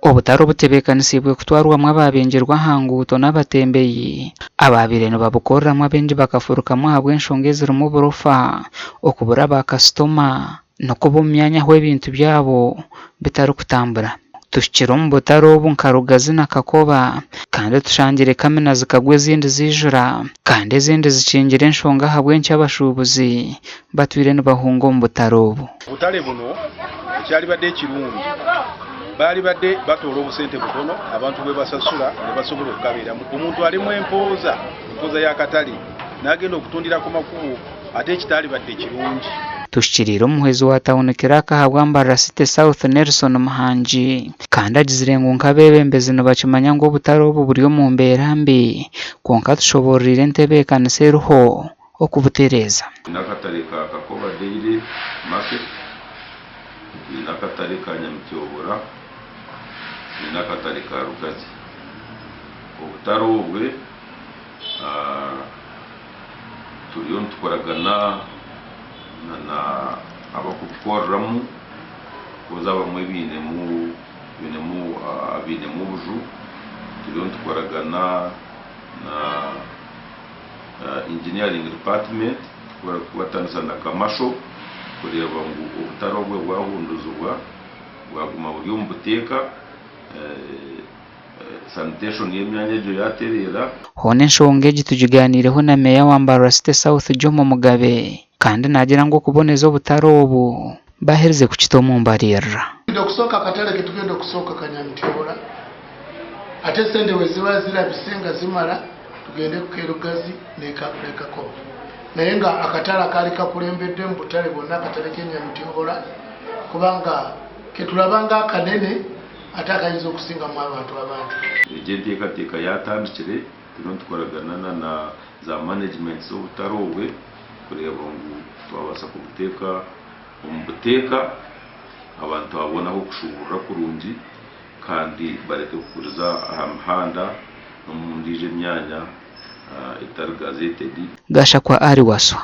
Obutare obutebeekanisiibwe kutwarwamu abaabingirwe aha nguuto n'abatembeyi abaabaire nibabukoreramu abaingi bakafurukamu ahabw'enshonga ezirimu oburofa, okubura baakasitoma n'okuba omu myanya ahu ebintu byabo bitarikutambura. Tuhikire omu butare obu nka Rugazi na Kakoba kandi tushangire kamina zikagwa ezindi zaijura kandi ezindi zikingire enshonga ahabw'enki abashuubuzi batwire nibahunga omu butare obu. Obutare buno ekyalibadde ekirungi baalibadde batoola obusente butono abantu bwebasasula nebasobola okukabeeramu. Omuntu alimu empooza, empooza y'akatale nagenda okutundira ku makubo ate ekitaalibadde kirungi. Tuhikiriire omuhwezi wa tauni kiraaka ahabwa Mbarara City South Nelson Muhangi kandi agizire ngu nk'abeebembezi nibakimanya ngu obutare obu buri omu mbeera mbi kwonka tushoboororeire entebeekanisa eriho okubutereeza. Twine akatare ka Kakoba Dairy Market, twine akatare ka Nyamityobora, twine akatare ka Rugazi. Obutare obwe turiyo nitukoragana na abarikubukoreramu ahakuba abamwe bainemu bainemu obuju, turiyo nitukoragana na Engineering Department kubatanisa na Commercial kureeba ngu obutare obwe bwahunduzibwa bwaguma buri omu buteeka, sanitation y'emyanya egyo yatereera. Hoona enshonga egi tugigaaniireho na Meeya wa Mbarara City South Jomo Mugabe kandi naagira ngu okuboneza obutare obu baaherize kukita omu mbaririra. Tugenda okusooka akatale ketugenda okusooka Kanyamityobora ate esente bweziba zirabise nga zimara tugende ku Kerugazi ne Kakoba naye nga akatale akaali kakulembedde mu butale bwonna akatale ke Nyamityobora kubanga ketulaba nga akanene ate akayinza okusingamu abantu abangi. Egyo enteekateeka yaatandikire turiyo nitukoragana na na za management z'obutare obwe kureeba ngu twabaasa kubuteeka omu buteeka abantu babone ah'okushuuburira kurungi kandi bareke kuguriza aha mihanda n'omu ndiijo emyanya etari gazetted. Gashakwa Ali Waswa.